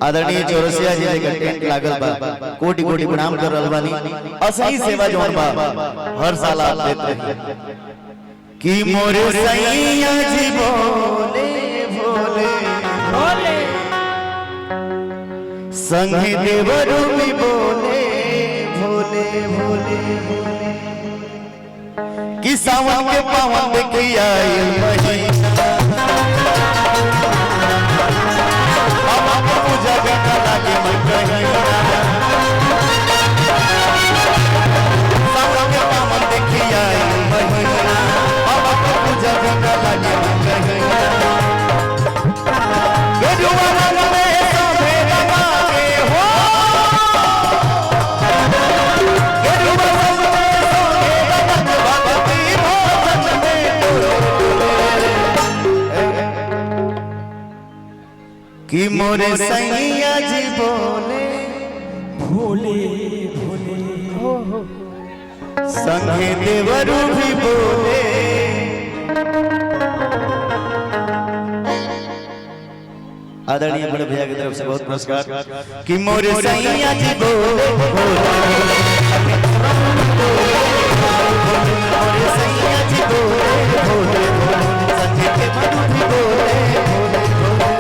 आदरणीय चौरसिया जी लेकर टेंट लागल बा, कोटि कोटि प्रणाम कर रहल बानी। असही सेवा जौन बा हर साल आप देत रही कि मोरे सैया जी बोले भोले भोले, संगे देवरू भी बोले भोले भोले भोले कि सावन के पावन देखिया महीना, बाबा के पूजा बिना लागे मन कहीना। सावन के पावन देखिया महीना, बाबा के पूजा बिना लागे मन कहीना। गेरुआ रंग में शोभे रंगागे हो, गेरुआ रंग में शोभे रंग भक्ति भोजन में डोले। कि मोरे सैया जी बोले भोले भोले, संगे देवरू भी बोले। आदरणीय बड़े भैया की तरफ से बहुत पुरस्कार कि मोरे सैया जी बोले भोले, मोरे सैया जी बोले भोले भोले, संगे देवरू भी बोले भोले भोले।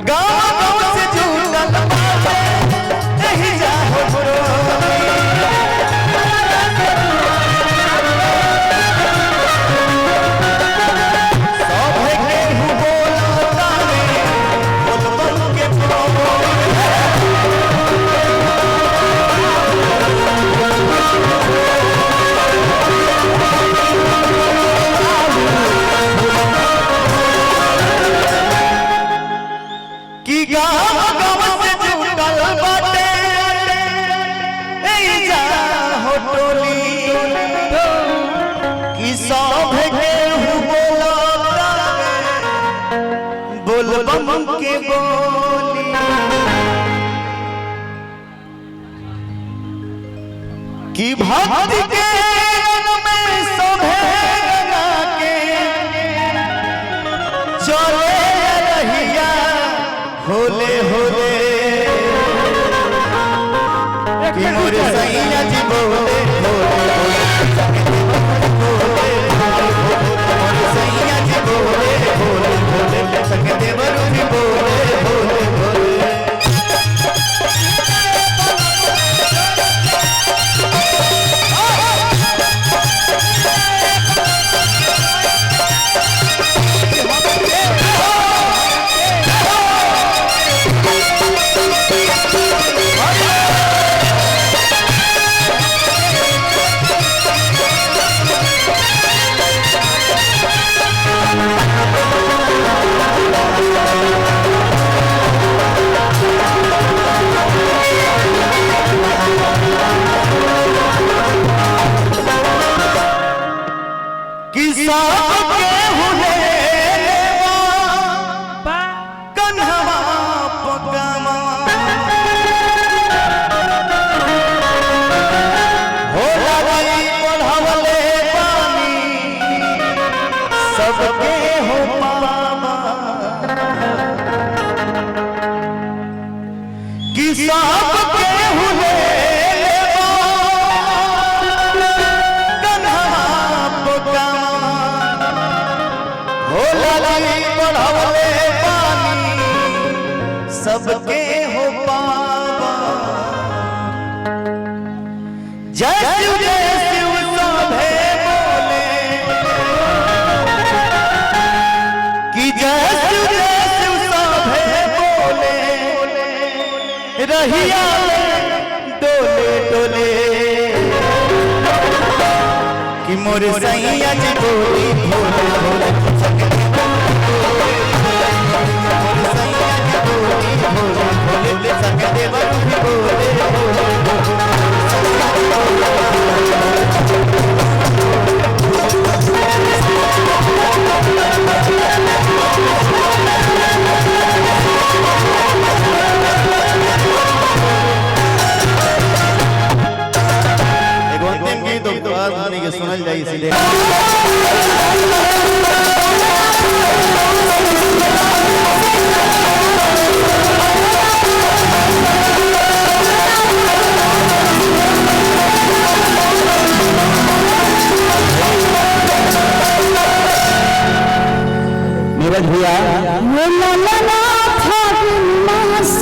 गाँव गाँव से जुटल बाटे एही जाहो टोली। सभे केहू बोलतावे बोलबम के बोली। कि गाँव गाँव से जुटल बाटे एही जाहो टोली। कि सभे केहू बोलतावे बोलबम के बोली। कि भक्ति के रंग में सभे रंगा के चले रहिया होले होले। कि मोरे सैया जी बोले भोले भोले, संगे देवर बोले भोले भोले, मोरे सैया जी बोले भोले भोले, संगे देवर भी बोले भोले भोले। कि सब केहू लेवा बा कन्हवा पकमा, हो लड़ाई पढ़वले पानी सबके हो पामा। कि सब केहू लेवा कन्हवा पकमा, हो लड़ाई पढ़वले पानी सबके हो पावा। जय शिव सभे बोले कि जय शिव सभे कहिया डोले डोले कि मोर सैया जी बोली भोले भोले संग देवर मोर सैया जी बोली भोले भोले संग देवर भी बोले भोले भोले। एगो अंतिम गीत ओकर बाद हमनी के सुनल जाई सीधे। नीरज भैया। वो ललना फागुन मास।